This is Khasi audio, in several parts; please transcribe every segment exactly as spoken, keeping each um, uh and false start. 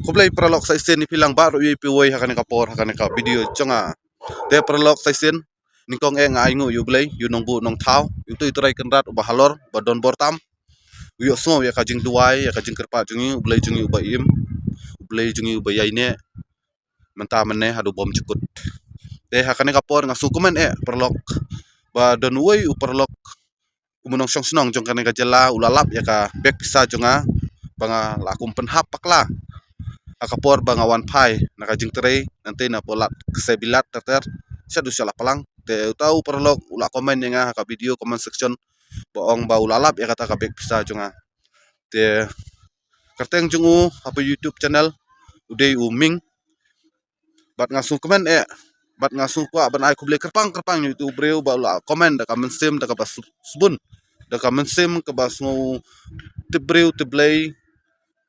Khublei paralok sa shisien ïa phi lang baroh ïa phi wei ha kane ka por ha kane ka video jong nga. Te paralok sa shisien, nyngkong eh nga ai nguh ïa U Blei, ïa u nongbuh nongthaw, ïa utu u Trai Kynrad uba halor, uba don bor tam. U ïohsngew ïa ka jingduwai, ïa ka jingkyrpad jong ngi, U Blei jong ngi uba im, U Blei jong ngi uba ïaineh mynta mynne haduh bymjukut. Te ha kane ka por nga sngewkmen eh paralok, ba don uwei u paralok, u nongshong shnong jong kane ka jylla u la lap ïa ka bag pisa jong nga, ba nga la kum pynhap bakla ha ka por ba nga wan phai na ka jingtrei, nangta na Polat Ksebilat ter ter, shaduh sha Laplang. Te uta u paralok u la comment ïa nga ha ka video comment section, ba ong ba u la lap ïa kata ka bag pisa jong nga. Te kyrteng jong u hapoh YouTube channel u dei u Ming. Bad nga sngewkmen eh, bad nga sngewkwah ban ai khublei kyrpang kyrpang ïa utu u briew ba u la comment da ka mynsiem da kaba sbun, da ka mynsiem kaba sngewtip briew tip Blei,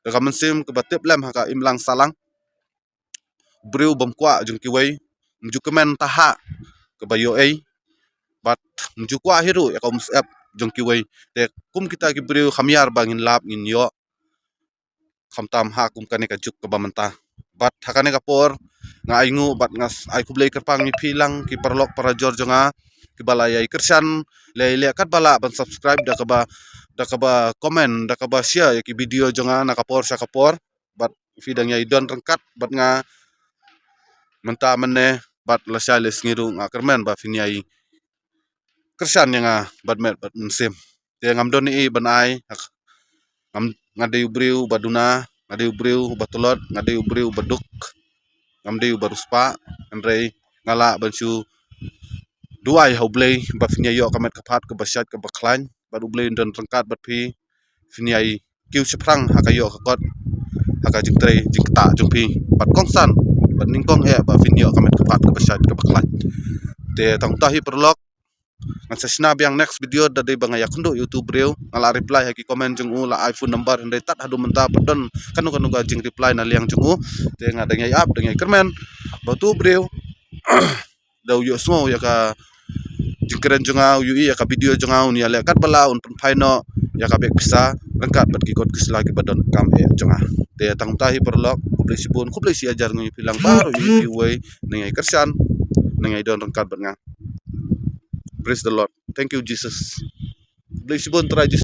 da ka mynsiem kaba tip lem ha ka imlang sahlang. Briew bym kwah jong kiwei, ym ju kmen thaha kaba ïoh ei, bad ym ju kwah hi ruh ïa ka umsyep jong kiwei. Te kum kita ki briew kham ïar ba ngin lap ngin ïoh, khamtam ha kum kane ka juk kaba mynta. Bad ha kane ka por nga ai nguh bad nga ai khublei kyrpang ïa phi lang ki paralok parajor jong nga, kiba la ïai kyrshan, la ïai leh katba lah ban subscribe da kaba, da kaba comment, da kaba share ïa ki video jong nga na ka por sha ka por. Bad phi dang ïai don ryngkat bad nga mynta mynne, bad lashai lashisngi ruh nga kyrmen ba phin ïai kyrshan ïa nga bad met bad mynsiem. Te ngam don ei ban ai, ngam, nga dei u briew uba duna, nga dei u briew uba tlot, nga dei u briew uba duk, ngam dei uba riewspah, hynrei nga lah ban shu duwai ha U Blei ba phin ïai ïoh ka met ka phad kaba shait kaba khlaiñ, bad U Blei un don ryngkat bad phi, phin ïai kiew shaphrang ha ka ïoh ka kot, ha ka jingtrei jingktah jong phi, bad kongsan bad nyngkong eh ba phin ïoh ka met ka phad kaba shait kaba khlaiñ. Te tang uta hi paralok, ngan sa shna biang next video da dei ba nga ïakynduh ïa utu u briew, nga la reply ha ki comment jong u, la ai phone number, hynrei tad haduh mynta pat don kano kano ka jingreply na liang jong u. Te nga dang ïai ap, dang ïai kyrmen ba utu u briew da u ïohsngew ïa ka jingkren jong nga, u ïohi ïa ka video jong nga, un ïaleh katba lah un pynphai noh ïa ka bag pisa ryngkat bad ki kot ki sla kiba donkam eh jong nga. Te tang uta hi paralok, khublei shibun, khublei shi hajar nguh ïa phi lang baroh ïa phi wei, nang ïai kyrshan, nang ïai don ryngkat bad nga. Praise the Lord. Thank you Jesus. Khublei shibun Trai Jisu.